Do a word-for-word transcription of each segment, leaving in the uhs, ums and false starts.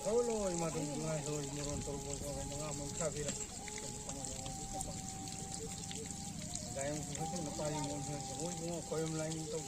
ꯂꯧ ꯂꯧ ꯏꯃꯥꯗꯣ ꯉꯥꯏ ꯂꯧ ꯃꯣꯔꯣꯟ ꯇꯧꯕ ꯃꯉꯥ ꯃꯉꯥ ꯊꯥꯕꯤꯔ꯫ ꯗꯥꯏꯝ ꯈꯨꯁꯨ ꯅꯨꯄꯥ ꯌꯦꯡꯉꯣ ꯃꯣꯏ ꯏꯕꯨꯡꯉꯣ ꯈꯣꯏꯔꯝ ꯂꯥꯏꯅꯤꯡ ꯇꯧ꯫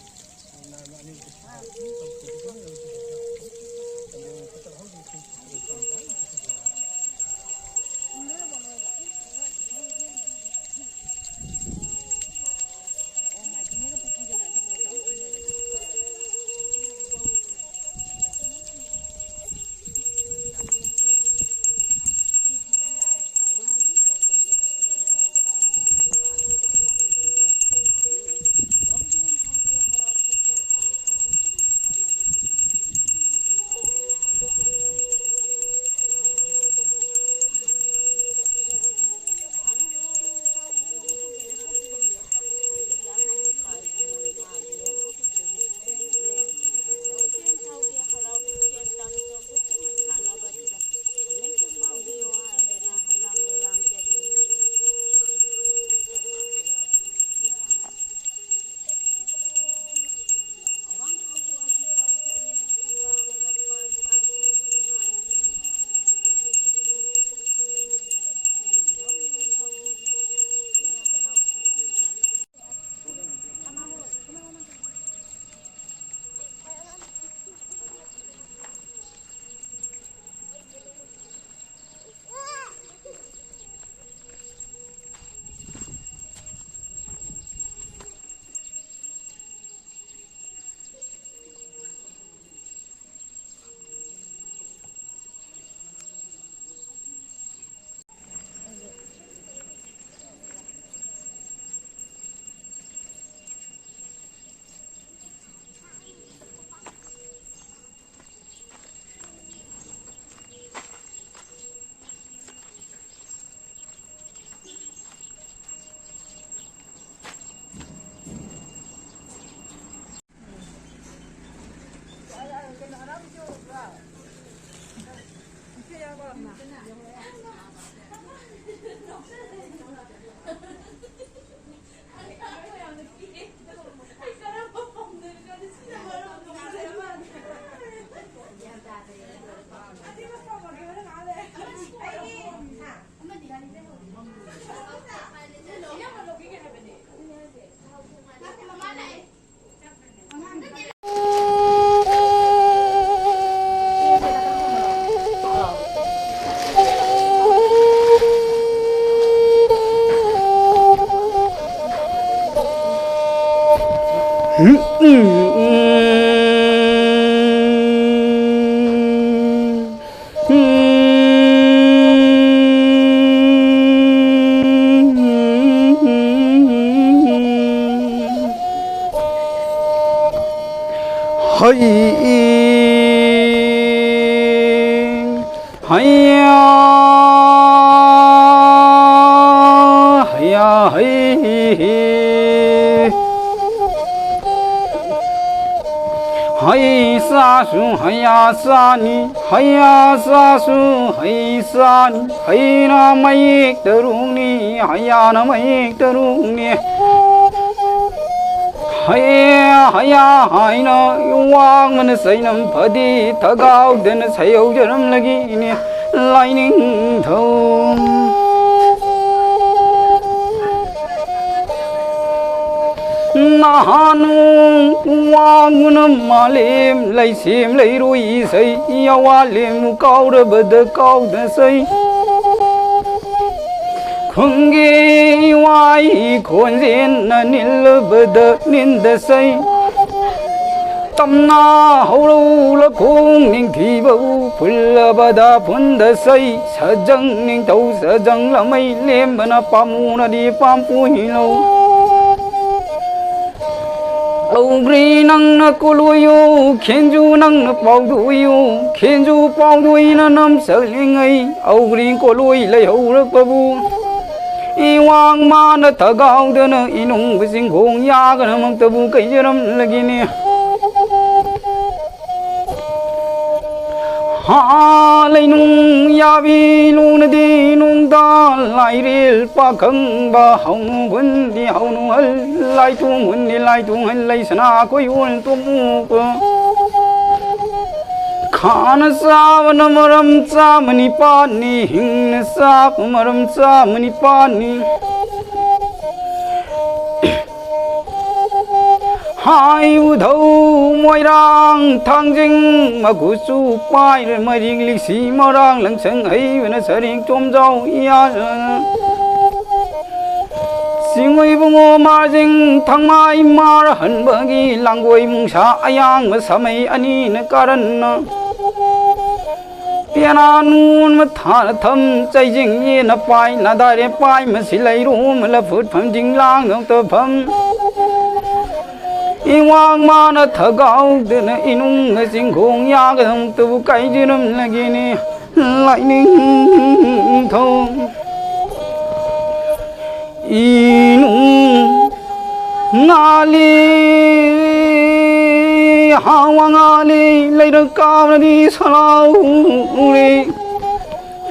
ꯍꯩ ꯍꯩꯌꯥ ꯍꯩꯌꯥ ꯍꯩ ꯍꯩ ꯆꯥꯁꯨ ꯍꯩꯌꯥ ꯆꯥꯅꯤ ꯍꯩꯌꯥ ꯆꯥꯁꯨ ꯍꯩ ꯆꯥꯅꯤ ꯍꯩꯅ ꯃꯌꯦꯛ ꯇꯔꯨꯛꯅꯤ ꯍꯩꯌꯥꯅ ꯃꯌꯦꯛ ꯇꯔꯨꯛꯅꯤ ꯍꯩ ꯍꯩꯌꯥ ꯍꯥꯏꯅ ꯋꯥꯡꯃꯅ ꯆꯩꯅꯝ ꯐꯗꯤ ꯊꯒꯥꯎꯗꯅ ꯁꯩꯍꯧꯖꯔꯝꯂꯒꯤꯅꯤ ꯂꯥꯏꯅꯤꯡꯊꯧ ꯅꯍꯥꯟ ꯋꯥꯡꯃꯅ ꯃꯥꯂꯦꯝ ꯂꯩꯁꯦꯝ ꯂꯩꯔꯣꯏ ꯏꯁꯩ ꯑꯋꯥꯂꯦꯝꯕꯨ ꯀꯥꯎꯔꯕꯗ ꯀꯥꯎꯗꯁꯩ ꯈꯨꯡꯒꯤ ꯋꯥꯏ ꯈꯣꯟꯖꯦꯜꯅ ꯅꯤꯜꯂꯕꯗ ꯅꯤꯟꯗꯁꯩ ꯇꯝꯅ ꯍꯧꯔꯧ ꯂꯈꯣꯡ ꯅꯤꯡꯊꯤꯕꯕꯨ ꯐꯨꯜꯂꯕꯗ ꯐꯨꯟꯗꯁꯩ ꯁꯖꯪ ꯅꯤꯡꯊꯧ ꯁꯖꯪ ꯂꯃꯩ ꯂꯦꯝꯕꯅ ꯄꯥꯝꯃꯨꯅꯗꯤ ꯄꯥꯝꯄꯨꯍꯤꯂꯧ ꯂꯧꯒ꯭ꯔꯤ ꯅꯪꯅ ꯀꯣꯂꯣꯏꯌꯨ ꯈꯦꯟꯖꯨ ꯅꯪꯅ ꯄꯥꯎꯗꯣꯏꯌꯨ ꯈꯦꯟꯖꯨ ꯄꯥꯎꯗꯣꯏꯅ ꯅꯝꯁꯛꯂꯤꯉꯩ ꯂꯧꯒ꯭ꯔꯤ ꯀꯣꯂꯣꯏ ꯂꯩꯍꯧꯔꯛꯄꯕꯨ ꯏꯋꯥꯡ ꯃꯥꯅ ꯊꯒꯥꯎꯗꯅ ꯏꯅꯨꯡꯕ ꯆꯤꯡꯈꯣꯡ ꯌꯥꯒꯅꯃꯛꯇꯕꯨ ꯀꯩꯖꯔꯝꯂꯒꯤꯅꯤ ꯍꯥ ꯂꯩꯅꯨꯡ ꯌꯥꯕꯤ ꯂꯣꯡꯅꯗꯤ ꯅꯣꯡꯗꯥ ꯂꯥꯏꯔꯦꯜ ꯄꯥꯈꯪꯕ ꯍꯧꯅꯨ ꯍꯨꯟꯗꯤ ꯍꯧꯅꯨ ꯍꯜ ꯂꯥꯏꯇꯣꯡ ꯍꯨꯟꯗꯤ ꯂꯥꯏꯇꯣꯡ ꯍꯜ ꯂꯩꯁꯅꯥ ꯀꯣꯏꯌꯣꯟ ꯇꯣꯃꯨꯕ ꯈꯥꯅ ꯆꯥꯕꯅ ꯃꯔꯝ ꯆꯥꯃ ꯅꯤꯄꯥꯟꯅꯤ ꯍꯤꯡꯅ ꯆꯥꯕ ꯃꯔꯝ ꯆꯥꯃ ꯅꯤꯄꯥꯟꯅꯤ ꯍꯥꯏ ꯎꯙꯧ ꯃꯣꯏꯔꯥꯡ ꯊꯥꯡꯖꯤꯡ ꯃꯒꯨꯁꯨ ꯄꯥꯏꯔ ꯃꯔꯤꯡ ꯂꯤꯛꯁꯤ ꯃꯔꯥꯡ ꯂꯪꯁꯪ ꯍꯩꯕꯅ ꯁꯔꯤꯡ ꯆꯣꯝꯖꯥꯎ ꯏꯌꯥ ꯆꯤꯡꯉꯣꯏꯕꯨꯡꯉꯣ ꯃꯥꯔꯖꯤꯡ ꯊꯪꯃꯥꯏ ꯃꯥꯔ ꯍꯟꯕꯒꯤ ꯂꯥꯡꯒꯣꯏ ꯃꯨꯡꯁꯥ ꯑꯌꯥꯡꯕ ꯁꯥꯃꯩ ꯑꯅꯤꯅ ꯀꯥꯔꯟꯅ ꯄꯦꯅꯥ ꯅꯨꯟ ꯃꯊꯥꯅ ꯊꯝ ꯆꯩꯖꯤꯡ ꯌꯦꯅ ꯄꯥꯏ ꯅꯥꯗꯥꯔꯦ ꯄꯥꯏ ꯃꯁꯤ ꯂꯩꯔꯨ ꯃꯂꯐꯨꯠ ꯐꯝꯖꯤꯡ ꯂꯥꯡꯗꯧ ꯇꯧꯐꯝ ꯏꯋꯥꯡ ꯃꯥꯅ ꯊꯒꯥꯎꯗꯅ ꯏꯅꯨꯡꯅ ꯆꯤꯡꯈꯣꯡ ꯌꯥꯒꯗꯃꯛꯇꯕꯨ ꯀꯥꯏꯖꯔꯝꯂꯒꯦꯅꯦ꯫ ꯂꯥꯏꯅꯤꯡꯊꯧ ꯏꯅꯨꯡ ꯉꯥꯂꯤ ꯍꯥꯋꯥ ꯉꯥꯂꯤ ꯂꯩꯔꯛ ꯀꯥꯕꯅꯗꯤ ꯁꯂꯥꯎꯔꯤ꯫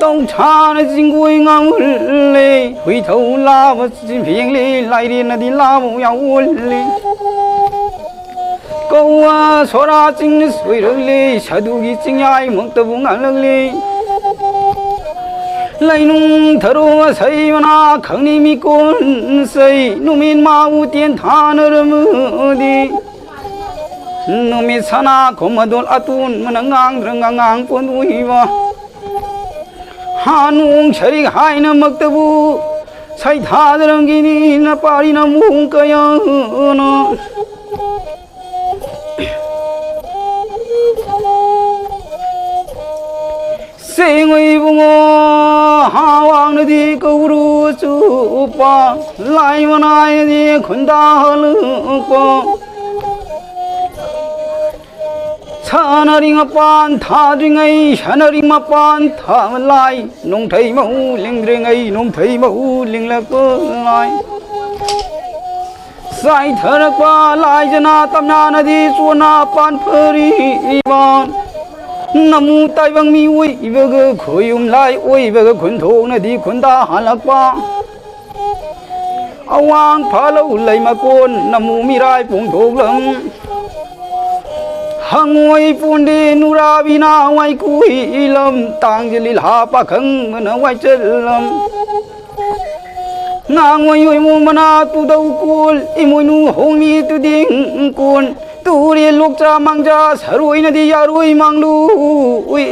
ꯇꯧꯁꯥꯅ ꯆꯤꯡꯒꯣꯏ ꯉꯥꯡꯍꯨꯜꯂꯦ꯫ ꯍꯨꯏꯊꯧ ꯂꯥꯕ ꯆꯤꯟꯐꯦꯡꯂꯦ꯫ ꯂꯥꯏꯔꯦꯟꯅꯗꯤ ꯂꯥꯕ ꯌꯥꯎꯍꯜꯂꯦ꯫ ꯀꯧꯋꯥ ꯁꯣꯔꯥ ꯆꯤꯡꯅ ꯁꯣꯏꯔꯛꯂꯦ꯫ ꯁꯥꯗꯨꯒꯤ ꯆꯤꯡꯌꯥꯏꯃꯛꯇꯕꯨ ꯉꯥꯡꯂꯛꯂꯦ꯫ ꯂꯩꯅꯨꯡ ꯊꯔꯣ ꯑꯁꯩ ꯃꯅꯥ ꯈꯪꯅꯤ ꯃꯤꯀꯣꯟ ꯆꯩ꯫ ꯅꯨꯃꯤꯠ ꯃꯥꯕꯨ ꯇꯦꯟ ꯊꯥꯅꯔꯝꯃꯗꯤ ꯅꯨꯃꯤꯠ ꯁꯅꯥ ꯈꯣꯝꯃꯗꯣꯜ ꯑꯇꯣꯟꯕꯅ ꯉꯥꯡꯗ꯭ꯔꯒ ꯉꯥꯡ ꯄꯣꯟꯗꯣꯏꯕ꯫ ꯍꯥ ꯅꯣꯡ ꯁꯔꯤꯛ ꯍꯥꯏꯅꯃꯛꯇꯕꯨ ꯁꯩꯊꯥꯗꯔꯝꯒꯤꯅꯤ ꯅꯄꯥꯔꯤ ꯅꯃꯣꯡ ꯀꯌꯥꯅ꯫ ꯁꯦꯡꯉꯣꯏ ꯏꯕꯨꯡꯉꯣ ꯍꯥꯋꯥꯡꯅꯗꯤ ꯀꯧꯔꯨ ꯆꯨꯞꯄ ꯂꯥꯏ ꯃꯅꯥꯏꯅꯗꯤ ꯈꯨꯟꯗꯥ ꯍꯜꯂꯛꯄ꯫ ꯁꯥꯅꯔꯤ ꯃꯄꯥꯟ ꯊꯥꯗ꯭ꯔꯤꯉꯩ ꯁꯥꯅꯔꯤ ꯃꯄꯥꯟ ꯊꯥꯕ ꯂꯥꯏ ꯅꯣꯡꯊꯩ ꯃꯍꯨ ꯂꯤꯡꯗ꯭ꯔꯤꯉꯩ ꯅꯣꯡꯊꯩ ꯃꯍꯨ ꯂꯤꯡꯂꯛꯄ ꯂꯥꯏ꯫ ꯆꯥꯏꯊꯔꯛꯄ ꯂꯥꯏꯖꯅ ꯇꯝꯅꯥꯅꯗꯤ ꯆꯣꯟꯅ ꯄꯥꯟꯐꯔꯤꯕ꯫ ꯅꯃꯨ ꯇꯥꯏꯕꯪ ꯃꯤ ꯑꯣꯏꯕꯒ ꯈꯣꯏꯌꯨꯝ ꯂꯥꯏ ꯑꯣꯏꯕꯒ ꯈꯨꯟꯊꯣꯛꯅꯗꯤ ꯈꯨꯟꯗꯥ ꯍꯜꯂꯛꯄ꯫ ꯑꯋꯥꯡ ꯐꯥꯂꯧ ꯂꯩꯃꯀꯣꯟ ꯅꯃꯨ ꯃꯤꯔꯥꯏ ꯄꯣꯡꯊꯣꯛꯂꯝ꯫ ꯍꯪꯉꯣꯏ ꯄꯣꯟꯗꯦ ꯅꯨꯔꯥꯕꯤꯅ ꯋꯥꯏꯀꯨꯏꯂꯝ꯫ ꯇꯥꯡꯖ ꯂꯤꯂꯥ ꯄꯥꯈꯪꯕꯅ ꯋꯥꯏꯆꯜꯂꯝ꯫ ꯉꯥꯡꯉꯣꯏ ꯑꯣꯏꯃꯣ ꯃꯅꯥ ꯇꯨꯗꯧ ꯀꯣꯜ ꯏꯃꯣꯏꯅꯨ ꯍꯣꯡꯃꯤ ꯇꯨꯗꯤꯡ ꯀꯣꯟ꯫ ꯇꯨꯔꯦꯜ ꯂꯣꯛꯆꯥ ꯃꯥꯡꯖꯥ ꯁꯔꯣꯏꯅꯗꯤ ꯌꯥꯔꯣꯏ ꯃꯥꯡꯂꯨ ꯎꯏ꯫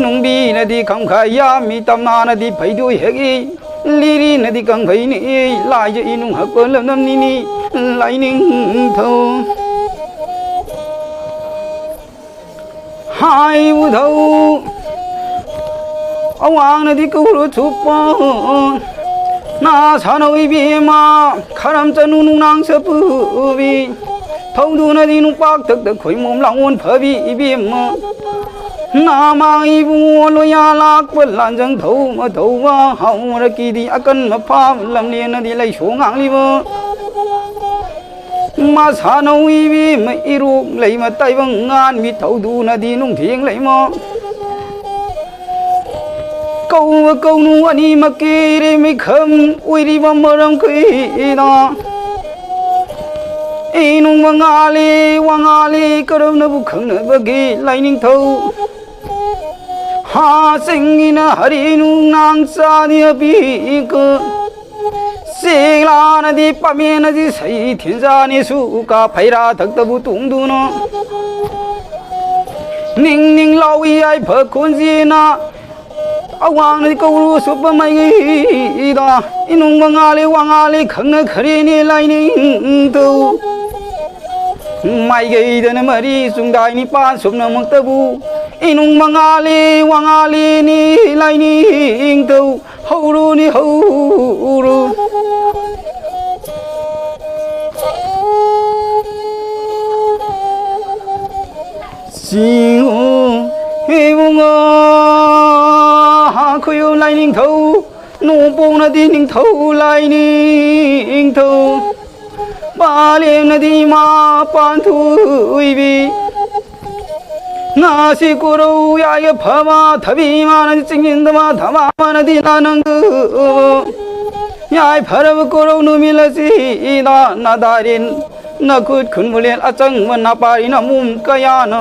ꯅꯨꯡꯕꯤꯅꯗꯤ ꯈꯝꯈꯥꯏ ꯌꯥꯝꯃꯤ ꯇꯝꯅꯥꯅꯗꯤ ꯐꯩꯗꯣꯏ ꯍꯦꯛꯏ꯫ ꯂꯤꯔꯤꯅꯗꯤ ꯀꯪꯐꯩꯅꯤ ꯂꯥꯏꯖ ꯏꯅꯨꯡ ꯍꯛꯄ ꯂꯝꯗꯝꯅꯤꯅꯤ ꯂꯥꯏꯅꯤꯡꯊꯧ꯫ ꯍꯥꯏꯕꯨ ꯊꯧ ꯑꯋꯥꯡꯅꯗꯤ ꯀꯧꯔꯨ ꯊꯨꯞꯄ ꯅꯥ ꯁꯥꯅꯧ ꯏꯕꯦꯝꯃ, ꯈꯔꯝ ꯆꯅꯨ ꯅꯨꯡꯅꯥꯡ ꯆꯐꯨꯕꯤ, ꯊꯧꯗꯨꯅꯗꯤ ꯅꯨꯄꯥꯛ ꯊꯛꯇ ꯈꯣꯏꯃꯣꯝ ꯂꯥꯡꯑꯣꯟ ꯐꯕꯤ ꯏꯕꯦꯝꯃ꯫ ꯅꯥꯃꯥ ꯏꯕꯨꯡꯉꯣ ꯂꯣꯌꯥ ꯂꯥꯛꯄ ꯂꯥꯟꯖꯪ ꯊꯧꯕ ꯊꯧꯕ ꯍꯧꯔꯛꯀꯤꯗꯤ ꯑꯀꯟꯕ ꯐꯥꯕ ꯂꯝꯂꯦꯟꯅꯗꯤ ꯂꯩꯁꯣ ꯉꯥꯡꯂꯤꯕ꯫ ꯃꯁꯥꯅꯧ ꯏꯕꯦꯝꯃ ꯏꯔꯣꯛ ꯂꯩꯃ ꯇꯥꯏꯕꯪ ꯉꯥꯟꯕꯤ ꯊꯧꯗꯨꯅꯗꯤ ꯅꯨꯡꯊꯦꯡ ꯂꯩꯃ꯫ ꯀꯧꯕ ꯀꯧꯅꯨ ꯑꯅꯤꯃꯛꯀꯤ ꯏꯔꯦꯝꯃꯤꯈꯝ ꯑꯣꯏꯔꯤꯕ ꯃꯔꯝ ꯀꯩꯗ ꯏꯅꯨꯡ ꯃꯉꯥꯂꯤ ꯋꯥꯉꯥꯂꯤ ꯀꯔꯝꯅꯕꯨ ꯈꯪꯅꯕꯒꯤ ꯂꯥꯏꯅꯤꯡꯊꯧ꯫ ꯍꯥ ꯆꯤꯡꯒꯤꯅ ꯍꯔꯤ ꯅꯨꯡꯅꯥꯡ ꯆꯥꯅꯤ ꯑꯄꯤꯀ꯫ ꯆꯦꯡꯂꯥꯅꯗꯤ ꯄꯥꯃꯦꯟꯅꯗꯤ ꯁꯩ ꯊꯤꯟꯖꯥꯅꯤ ꯁꯨꯀꯥ ꯐꯩꯔꯥ ꯊꯛꯇꯕꯨ ꯇꯣꯡꯗꯨꯅ꯫ ꯅꯤꯡ ꯅꯤꯡ ꯂꯥꯎꯏ ꯌꯥꯏꯐ ꯈꯣꯟꯖꯦꯜꯅ꯫ ꯑꯋꯥꯡꯅꯗꯤ ꯀꯧꯔꯨ ꯁꯨꯞꯄ ꯃꯥꯏꯒꯩꯗ꯫ ꯏꯅꯨꯡ ꯃꯉꯥꯂꯤ ꯋꯥꯉꯥꯂꯤ ꯈꯪꯅ ꯈꯔꯦꯅꯦ ꯂꯥꯏꯅꯤꯡꯊꯧ꯫ ꯃꯥꯏꯒꯩꯗꯅ ꯃꯔꯤ ꯆꯨꯡꯗꯥꯏ ꯅꯤꯄꯥꯟ ꯁꯨꯞꯅꯃꯛꯇꯕꯨ꯫ ꯏꯅꯨꯡ ꯃꯉꯥꯂꯤ ꯋꯥꯉꯥꯂꯤꯅꯤ ꯂꯥꯏꯅꯤꯡꯊꯧ꯫ ꯍꯧꯔꯨꯅꯤ ꯍꯧꯔꯨ꯫ ꯆꯤꯡꯉꯨ ꯏꯕꯨꯡꯉꯣ ꯈꯨꯌꯨꯝ ꯂꯥꯏꯅꯤꯡꯊꯧ꯫ ꯅꯣꯡꯄꯣꯛꯅꯗꯤ ꯅꯤꯡꯊꯧ ꯂꯥꯏꯅꯤꯡꯊꯧ꯫ ꯃꯥꯂꯦꯝꯅꯗꯤ ꯏꯃꯥ ꯄꯥꯟꯊꯣꯏꯕꯤ꯫ ꯅꯥꯁꯤ ꯀꯣꯔꯧ ꯌꯥꯏꯐꯕ ꯊꯕꯤ ꯃꯥꯅꯗꯤ ꯆꯤꯡꯖꯤꯟꯗꯕ ꯊꯕꯥ ꯃꯥꯅꯗꯤ ꯅꯥꯅꯪꯗꯨ꯫ ꯌꯥꯏꯐꯔꯕ ꯀꯣꯔꯧ ꯅꯨꯃꯤꯠ ꯑꯁꯤꯗ ꯅꯥꯗꯥꯔꯤꯟ ꯅꯈꯨꯠ ꯈꯨꯟꯕꯨꯂꯦꯟ ꯑꯆꯪꯕ ꯅꯥꯄꯥꯔꯤ ꯅꯃꯨꯝ ꯀꯌꯥꯅ꯫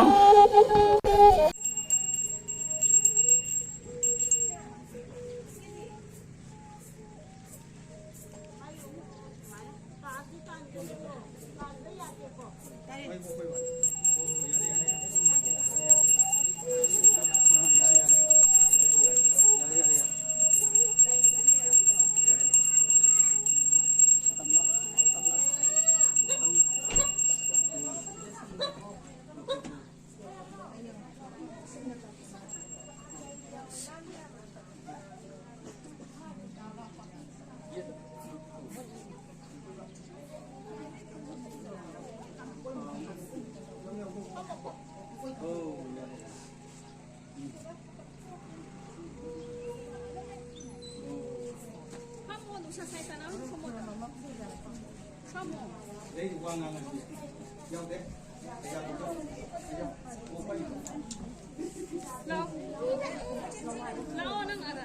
ꯂꯥꯛꯑꯣ, ꯅꯪ ꯑꯥꯗ꯫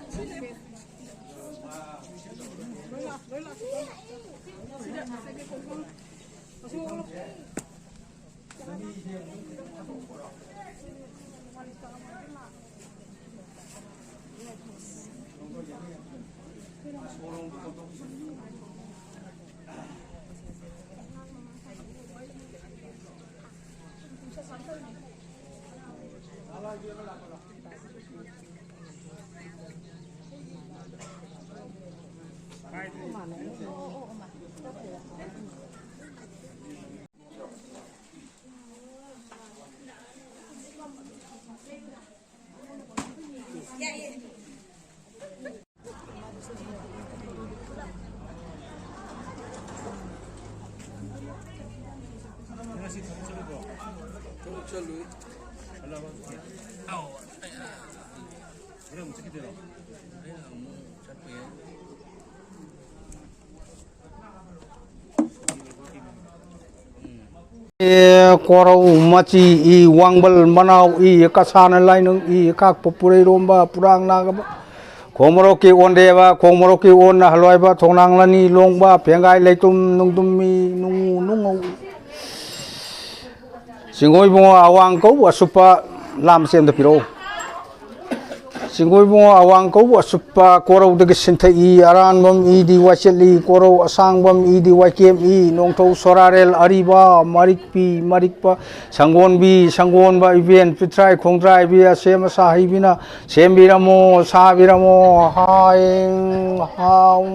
ꯑꯦ, ꯀꯣꯔꯧ ꯃꯆꯤ ꯏ, ꯋꯥꯡꯕꯜ ꯃꯅꯥꯎ ꯏ, ꯀꯁꯥꯅ ꯂꯥꯏꯅꯨꯡ ꯏ, ꯀꯥꯛꯄ ꯄꯨꯔꯩꯔꯣꯝꯕ, ꯄꯨꯔꯥꯡ ꯅꯥꯒꯕ, ꯈꯣꯡꯃꯣꯔꯣꯛꯀꯤ ꯑꯣꯟꯗꯦꯕ, ꯈꯣꯡꯃꯣꯔꯣꯛꯀꯤ ꯑꯣꯟꯅ ꯍꯜꯂꯣꯏꯕ, ꯊꯣꯡꯅꯥꯡ ꯂꯅꯤ ꯂꯣꯡꯕ, ꯐꯦꯡꯒꯥꯏ ꯂꯩꯇꯨꯝ ꯅꯨꯡꯗꯨꯝ ꯃꯤ, ꯅꯨꯡꯉꯨ ꯅꯨꯡꯉꯧ꯫ ꯆꯤꯡꯒꯣꯏꯕꯨꯡꯉꯣ ꯑꯋꯥꯡ ꯀꯧꯕ ꯑꯁꯨꯞꯄ ꯂꯥꯝꯁꯦ ꯑꯝꯇ ꯄꯤꯔꯛꯎ꯫ ꯆꯤꯡꯒꯣꯏꯕꯨꯡꯉꯣ ꯑꯋꯥꯡ ꯀꯧꯕ ꯑꯁꯨꯞꯄ ꯀꯣꯔꯧꯗꯒꯤ ꯁꯤꯟꯊꯛꯏ, ꯑꯔꯥꯟꯕꯝ ꯏꯗꯤ ꯋꯥꯏꯆꯠꯂꯤ, ꯀꯣꯔꯧ ꯑꯁꯥꯡꯕꯝ ꯏꯗꯤ ꯋꯥꯏꯀꯦꯝ ꯏ, ꯅꯣꯡꯊꯧ ꯁꯣꯔꯥꯔꯦꯜ ꯑꯔꯤꯕ, ꯃꯔꯤꯛꯄꯤ, ꯃꯔꯤꯛꯄ, ꯁꯪꯒꯣꯟꯕꯤ, ꯁꯪꯒꯣꯟꯕ ꯏꯕꯦꯟ, ꯄꯤꯊ꯭ꯔꯥꯏ ꯈꯣꯡꯗ꯭ꯔꯥꯏꯕꯤ, ꯑꯁꯦꯝ ꯑꯁꯥ ꯍꯩꯕꯤꯅ ꯁꯦꯝꯕꯤꯔꯝꯃꯣ, ꯁꯥꯕꯤꯔꯝꯃꯣ, ꯍꯥꯏ, ꯍꯥꯎ꯫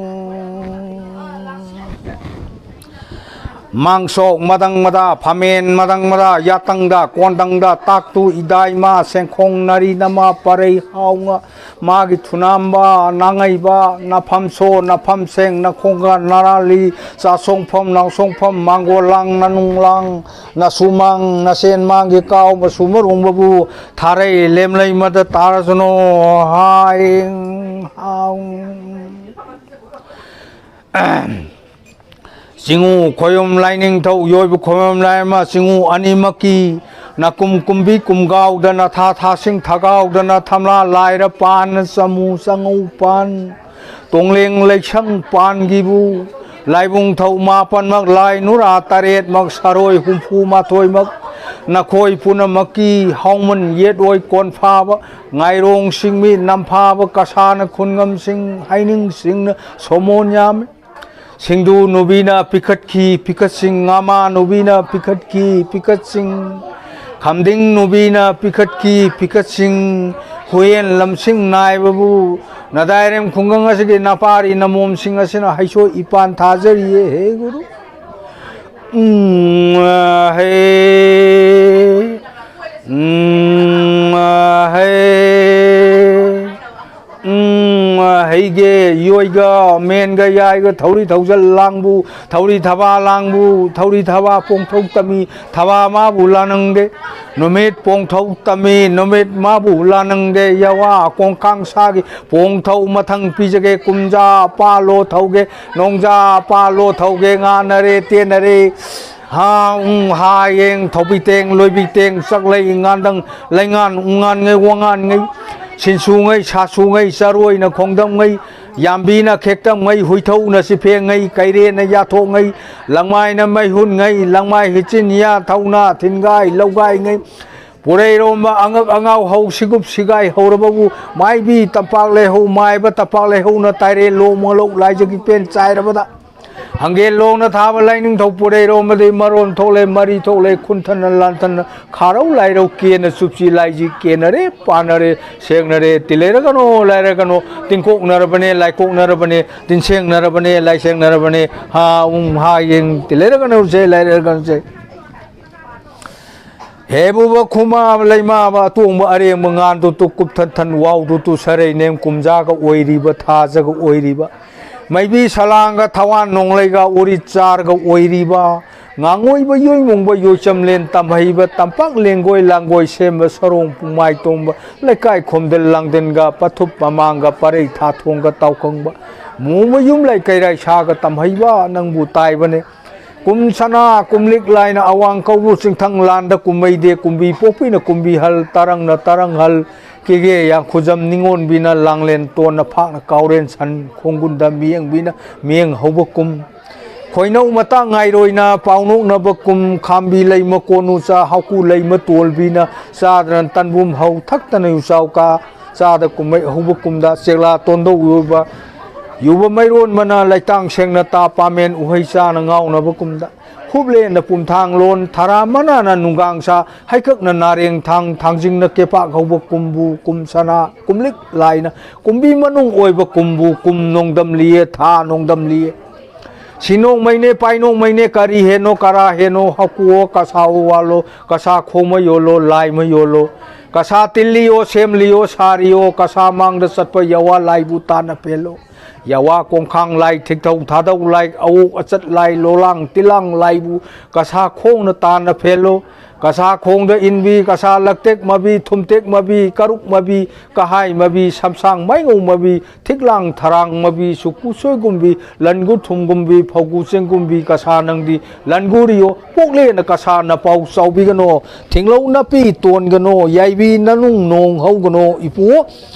ꯃꯥꯡꯁꯣꯛ ꯃꯗꯪ ꯃꯗꯥ, ꯐꯃꯦꯟ ꯃꯗꯪ ꯃꯗꯥ, ꯌꯥꯇꯪꯗ, ꯀꯣꯟꯗꯪꯗ, ꯇꯥꯛꯇꯨ, ꯏꯗꯥꯏꯃ, ꯁꯦꯡꯈꯣꯡ ꯅꯥꯔꯤ ꯅꯃ, ꯄꯔꯩ ꯍꯥꯎꯉ, ꯃꯥꯒꯤ ꯊꯨꯅꯥꯝꯕ, ꯅꯥꯉꯩꯕ, ꯅꯐꯝꯁꯣ, ꯅꯐꯝꯁꯦꯡ, ꯅꯈꯣꯡꯒ, ꯅꯔꯥꯂꯤ, ꯆꯥꯁꯣꯡꯐꯝ, ꯅꯥꯎꯁꯣꯡꯐꯝ, ꯃꯥꯡꯒꯣꯜ ꯂꯥꯡ, ꯅꯅꯨꯡ ꯂꯥꯡ, ꯅꯁꯨꯃꯥꯡ, ꯅꯁꯦꯟ ꯃꯥꯡꯒꯤ ꯀꯥꯎ, ꯃꯁꯨ ꯃꯔꯨꯡꯕꯕꯨ, ꯊꯥꯔꯩ ꯂꯦꯝꯂꯩ ꯃꯗ ꯇꯥꯔꯁꯅꯣ, ꯍꯥꯏ, ꯍꯥꯎ꯫ ꯆꯤꯡꯉꯨ ꯈꯣꯌꯨꯝ ꯂꯥꯏꯅꯤꯡꯊꯧ ꯌꯣꯏꯕ ꯈꯣꯌꯨꯝ ꯂꯥꯏꯃ ꯆꯤꯡꯉꯨ ꯑꯅꯤꯃꯛꯀꯤ ꯅꯥꯀꯨꯝ ꯀꯨꯝꯕꯤ ꯀꯨꯝꯒꯥꯎꯗꯅ ꯊꯥ ꯊꯥꯁꯤꯡ ꯊꯥꯒꯥꯎꯗꯅ ꯊꯝꯂꯥ ꯂꯥꯏꯔ ꯄꯥꯟꯅ ꯆꯃꯨ ꯆꯉꯧ ꯄꯥꯟ ꯇꯣꯡꯂꯦꯡ ꯂꯩꯁꯪ ꯄꯥꯟꯒꯤꯕꯨ ꯂꯥꯏꯕꯨꯡ ꯊꯧ ꯃꯥꯄꯟꯃꯛ ꯂꯥꯏ ꯅꯨꯔꯥ ꯇꯔꯦꯠꯃꯛ ꯁꯔꯣꯏ ꯍꯨꯝꯐꯨ ꯃꯥꯊꯣꯏꯃꯛ ꯅꯈꯣꯏ ꯄꯨꯝꯅꯃꯛꯀꯤ ꯍꯥꯎꯃꯟ ꯌꯦꯠ ꯑꯣꯏ ꯀꯣꯟꯐꯥꯕ ꯉꯥꯏꯔꯣꯡ ꯁꯤꯡꯃꯤ ꯅꯝꯐꯥꯕ ꯀꯁꯥꯅ ꯈꯨꯟꯉꯝꯁꯤꯡ ꯍꯩꯅꯤꯡꯁꯤꯡꯅ ꯁꯣꯃꯣꯟ ꯌꯥꯝꯃꯤ꯫ ꯁꯤꯡꯗꯨ ꯅꯨꯕꯤꯅ ꯄꯤꯈꯠꯈꯤ ꯄꯤꯈꯠꯁꯤꯡ ꯉꯥꯃꯥ ꯅꯨꯕꯤꯅ ꯄꯤꯈꯠꯈꯤ ꯄꯤꯈꯠꯁꯤꯡ ꯈꯝꯗꯤꯡ ꯅꯨꯕꯤꯅ ꯄꯤꯈꯠꯈꯤ ꯄꯤꯈꯠꯁꯤꯡ ꯍꯨꯌꯦꯟ ꯂꯝꯁꯤꯡ ꯅꯥꯏꯕꯕꯨ ꯅꯗꯥꯏꯔꯦꯝ ꯈꯨꯡꯒꯪ ꯑꯁꯤꯒꯤ ꯅꯄꯥꯔꯤ ꯅꯃꯣꯝꯁꯤꯡ ꯑꯁꯤꯅ ꯍꯩꯁꯣꯏ ꯏꯄꯥꯟ ꯊꯥꯖꯔꯤꯌꯦ ꯍꯦ ꯒꯨꯔꯨ꯫ ꯎꯝ, ꯍꯦ꯫ ꯎꯝ, ꯍꯦ꯫ ꯎꯝ, ꯍꯩꯒꯦ, ꯌꯣꯏꯒ, ꯃꯦꯟꯒ, ꯌꯥꯏꯒ, ꯊꯧꯔꯤ ꯊꯧꯖꯜ ꯂꯥꯡꯕꯨ, ꯊꯧꯔꯤ ꯊꯕꯥ ꯂꯥꯡꯕꯨ, ꯊꯧꯔꯤ ꯊꯕꯥ ꯄꯣꯡꯊꯧ ꯇꯝꯃꯤ, ꯊꯕꯥ ꯃꯥꯕꯨ ꯂꯥꯅꯪꯗꯦ꯫ ꯅꯨꯃꯤꯠ ꯄꯣꯡꯊꯧ ꯇꯝꯃꯤ, ꯅꯨꯃꯤꯠ ꯃꯥꯕꯨ ꯂꯥꯅꯪꯗꯦ꯫ ꯌꯥꯋꯥ ꯀꯣꯡꯈꯥꯡ ꯁꯥꯒꯤ ꯄꯣꯡꯊꯧ ꯃꯊꯪ ꯄꯤꯖꯒꯦ꯫ ꯀꯨꯝꯖꯥ ꯄꯥꯜꯂꯣ ꯊꯧꯒꯦ, ꯅꯣꯡꯖꯥ ꯄꯥꯜꯂꯣ ꯊꯧꯒꯦ꯫ ꯉꯥꯅꯔꯦ, ꯇꯦꯟꯅꯔꯦ꯫ ꯍꯥ, ꯎꯝ, ꯍꯥ, ꯌꯦꯡ, ꯊꯧꯕꯤꯇꯦꯡ, ꯂꯣꯏꯕꯤꯇꯦꯡ, ꯆꯥꯛꯂꯩ, ꯉꯥꯟꯗꯪ, ꯂꯩꯉꯥꯟ, ꯎꯉꯥꯟꯉꯩ, ꯋꯥꯉꯥꯟꯉꯩ, ꯁꯤꯟꯁꯨꯉꯩ, ꯁꯥꯁꯨꯉꯩ, ꯆꯔꯣꯏꯅ ꯈꯣꯡꯗꯝꯉꯩ, ꯌꯥꯝꯕꯤꯅ ꯈꯦꯛꯇꯝꯉꯩ, ꯍꯨꯏꯊꯧꯅ ꯁꯤꯐꯦꯡꯉꯩ, ꯀꯩꯔꯦꯟꯅ ꯌꯥꯊꯣꯛꯉꯩ, ꯂꯪꯃꯥꯏꯅ ꯃꯩꯍꯨꯟꯉꯩ, ꯂꯪꯃꯥꯏ ꯍꯤꯆꯤꯟꯌꯥ, ꯊꯧꯅꯥ, ꯊꯤꯟꯒꯥꯏ, ꯂꯧꯒꯥꯏꯉꯩ, ꯄꯨꯔꯩꯔꯣꯝꯕ ꯑꯉꯛ ꯑꯉꯥꯎ ꯍꯧ ꯁꯤꯒꯨꯞ ꯁꯤꯒꯥꯏ ꯍꯧꯔꯕꯕꯨ, ꯃꯥꯏꯕꯤ ꯇꯝꯄꯥꯛ ꯂꯩꯍꯧ, ꯃꯥꯏꯕ ꯇꯝꯄꯥꯛ ꯂꯩꯍꯧꯅ ꯇꯥꯏꯔꯦ ꯂꯣꯡ ꯃꯂꯧ ꯂꯥꯏꯖꯒꯤ ꯄꯦꯟ ꯆꯥꯏꯔꯕꯗ, ꯍꯪꯒꯦꯟ ꯂꯣꯡꯅ ꯊꯥꯕ ꯂꯥꯏꯅꯤꯡꯊꯧ ꯄꯨꯔꯩꯔꯣꯝꯕꯗꯤ ꯃꯔꯣꯟ ꯊꯣꯛꯂꯦ, ꯃꯔꯤ ꯊꯣꯛꯂꯦ, ꯈꯨꯟꯊꯅ ꯂꯥꯟꯊꯅ ꯈꯥꯔꯧ ꯂꯥꯏꯔꯧ ꯀꯦꯅ ꯆꯨꯞꯁꯤ ꯂꯥꯏꯖꯤ ꯀꯦꯅꯔꯦ, ꯄꯥꯅꯔꯦ, ꯁꯦꯡꯅꯔꯦ, ꯇꯤꯜꯂꯩꯔꯒꯅꯣ, ꯂꯩꯔꯒꯅꯣ, ꯇꯤꯡꯀꯣꯛꯅꯔꯕꯅꯦ, ꯂꯥꯏꯀꯣꯛꯅꯔꯕꯅꯦ, ꯇꯤꯟꯁꯦꯡꯅꯔꯕꯅꯦ, ꯂꯥꯏꯁꯦꯡꯅꯔꯕꯅꯦ, ꯍꯥ, ꯎꯝ, ꯍꯥ, ꯌꯦꯡ, ꯇꯤꯜꯂꯩꯔꯒꯅꯣꯁꯦ, ꯂꯩꯔꯒꯅꯣꯁꯦ꯫ ꯍꯦꯕꯨꯕ ꯈꯨꯃꯥꯕ ꯂꯩꯃꯥꯕ ꯑꯇꯣꯡꯕ ꯑꯔꯦꯡꯕ ꯉꯥꯟꯗꯨ ꯇꯨ ꯀꯨꯞꯊꯠ ꯊꯟ ꯋꯥꯎꯗꯨ ꯇꯨ ꯁꯔꯩ ꯅꯦꯝ ꯀꯨꯝꯖꯥꯒ ꯑꯣꯏꯔꯤꯕ ꯊꯥꯖꯒ ꯑꯣꯏꯔꯤꯕ ꯃꯩꯕꯤ ꯁꯂꯥꯡꯒ ꯊꯋꯥꯟ ꯅꯣꯡꯂꯩꯒ ꯎꯔꯤ ꯆꯥꯔꯒ ꯑꯣꯏꯔꯤꯕ ꯉꯥꯡꯉꯣꯏꯕ ꯌꯣꯏꯃꯣꯡꯕ ꯌꯣꯏꯆꯝꯂꯦꯟ ꯇꯝꯍꯩꯕ ꯇꯝꯄꯥꯛ ꯂꯦꯡꯒꯣꯏ ꯂꯥꯡꯒꯣꯏ ꯁꯦꯝꯕ ꯁꯔꯣꯡ ꯄꯨꯡꯃꯥꯏ ꯇꯣꯡꯕ ꯂꯩꯀꯥꯏ ꯈꯣꯝꯗꯜ ꯂꯥꯡꯗꯟꯒ ꯄꯊꯨꯞ ꯃꯃꯥꯡꯒ ꯄꯔꯩ ꯊꯥꯊꯣꯡꯒ ꯇꯥꯎꯈꯪꯕ ꯃꯣꯡꯃꯌꯨꯝ ꯂꯩꯀꯩꯔꯥꯏ ꯁꯥꯒ ꯇꯝꯍꯩꯕ ꯅꯪꯕꯨ ꯇꯥꯏꯕꯅꯦ꯫ ꯀꯨꯝ ꯁꯅꯥ ꯀꯨꯝꯂꯤꯛ ꯂꯥꯏꯅ ꯑꯋꯥꯡ ꯀꯧꯕ꯭ꯔꯨ ꯆꯤꯡꯊꯪ ꯂꯥꯟꯗ ꯀꯨꯝꯃꯩꯗꯦ ꯀꯨꯝꯕꯤ ꯄꯣꯛꯄꯤꯅ ꯀꯨꯝꯕꯤ ꯍꯜ ꯇꯔꯪꯅ ꯇꯔꯪ ꯍꯜ ꯀꯦꯒꯦ ꯌꯥꯡꯈꯨꯖꯝ ꯅꯤꯉꯣꯟꯕꯤꯅ ꯂꯥꯡꯂꯦꯟ ꯇꯣꯟꯅ ꯐꯥꯛꯅ ꯀꯥꯎꯔꯦꯟ ꯁꯟ ꯈꯣꯡꯒꯨꯟꯗ ꯃꯤꯌꯦꯡꯕꯤꯅ ꯃꯤꯌꯦꯡ ꯍꯧꯕ ꯀꯨꯝ ꯈꯣꯏꯅꯧ ꯃꯇꯥꯡ ꯉꯥꯏꯔꯣꯏꯅ ꯄꯥꯎꯅꯣꯛꯅꯕ ꯀꯨꯝ ꯈꯥꯝꯕꯤ ꯂꯩꯃ ꯀꯣꯅꯨ ꯆꯥ ꯍꯥꯎꯀꯨ ꯂꯩꯃ ꯇꯣꯜꯕꯤꯅ ꯆꯥꯗꯅ ꯇꯟꯕꯨꯝ ꯍꯧ ꯊꯛꯇꯅ ꯌꯨꯆꯥꯎ ꯀꯥ ꯆꯥꯗ ꯀꯨꯝꯃꯩ ꯑꯍꯧꯕ ꯀꯨꯝꯗ ꯆꯦꯛꯂꯥ ꯇꯣꯟꯗꯧ ꯌꯨꯕ ꯌꯨꯕ ꯃꯩꯔꯣꯟꯕꯅ ꯂꯩꯇꯥꯡ ꯁꯦꯡꯅ ꯇꯥ ꯄꯥꯃꯦꯟ ꯎꯍꯩ ꯆꯥꯅ ꯉꯥꯎꯅꯕ ꯀꯨꯝꯗ ꯍꯨꯞꯂꯦꯅ ꯄꯨꯝꯊꯥꯡ ꯂꯣꯟ ꯊꯔꯥ ꯃꯅꯥꯅ ꯅꯨꯡꯒꯥꯡ ꯁꯥ ꯍꯩꯀꯛꯅ ꯅꯥꯔꯦꯡ ꯊꯥꯡ ꯊꯥꯡꯖꯤꯡꯅ ꯀꯦꯄꯥꯛ ꯍꯧꯕ ꯀꯨꯝꯕꯨ ꯀꯨꯝ ꯁꯅꯥ ꯀꯨꯝꯂꯤꯛ ꯂꯥꯏꯅ ꯀꯨꯝꯕꯤ ꯃꯅꯨꯡ ꯑꯣꯏꯕ ꯀꯨꯝꯕꯨ ꯀꯨꯝ ꯅꯣꯡꯗꯝꯂꯤꯌꯦ ꯊꯥ ꯅꯣꯡꯗꯝꯂꯤꯌꯦ꯫ ꯁꯤꯅꯣꯡꯃꯩꯅꯦ ꯄꯥꯏꯅꯣꯡꯃꯩꯅꯦ ꯀꯔꯤ ꯍꯦꯟꯅꯣ ꯀꯔꯥ ꯍꯦꯟꯅꯣ ꯍꯥꯀꯨꯑꯣ ꯀꯁꯥꯑꯣ ꯋꯥꯂꯣ ꯀꯁꯥ ꯈꯣꯡꯃ ꯌꯣꯜꯂꯣ ꯂꯥꯏꯃ ꯌꯣꯜꯂꯣ ꯀꯁꯥ ꯇꯤꯜꯂꯤꯌꯣ ꯁꯦꯝꯂꯤꯌꯣ ꯁꯥꯔꯤꯌꯣ ꯀꯁꯥ ꯃꯥꯡꯗ ꯆꯠꯄ ꯌꯥꯋꯥ ꯂꯥꯏꯕꯨ ꯇꯥꯟꯅ ꯐꯦꯜꯂꯣ꯫ ꯌꯥꯋꯥ ꯀꯣꯡꯈꯥꯡ ꯂꯥꯏ ꯊꯤꯛꯊꯧ ꯊꯥꯗꯧ ꯂꯥꯏ ꯑꯋꯣꯛ ꯑꯆꯠ ꯂꯥꯏ ꯂꯣꯂꯥꯡ ꯇꯤꯂꯥꯡ ꯂꯥꯏꯕꯨ ꯀꯁꯥ ꯈꯣꯡꯅ ꯇꯥꯟꯅ ꯐꯦꯜꯂꯣ꯫ ꯀꯁꯥ ꯈꯣꯡꯗ ꯏꯟꯕꯤ ꯀꯁꯥ ꯂꯛꯇꯦꯛ ꯃꯕꯤ ꯊꯨꯝꯇꯦꯛ ꯃꯕꯤ ꯀꯔꯨꯛ ꯃꯕꯤ ꯀꯍꯥꯏ ꯃꯕꯤ ꯁꯝꯁꯥꯡ ꯃꯥꯏꯉꯧ ꯃꯕꯤ ꯊꯤꯛꯂꯥꯡ ꯊꯔꯥꯡ ꯃꯕꯤ ꯁꯨꯛꯀꯨ ꯁꯣꯏꯒꯨꯝꯕꯤ ꯂꯟꯒꯨ ꯊꯨꯝꯒꯨꯝꯕꯤ ꯐꯧꯒꯨ ꯆꯦꯡꯒꯨꯝꯕꯤ ꯀꯁꯥ ꯅꯪꯗꯤ ꯂꯟꯒꯨꯔꯤꯌꯣ ꯄꯣꯛꯂꯦꯅ ꯀꯁꯥ ꯅꯄꯥꯎ ꯆꯥꯎꯕꯤꯒꯅꯣ꯫ ꯊꯤꯡꯂꯧ ꯅꯥꯄꯤ ꯇꯣꯟꯒꯅꯣ ꯌꯥꯏꯕꯤ ꯅꯅꯨꯡ ꯅꯣꯡ ꯍꯧꯒꯅꯣ ꯏꯄꯨ꯫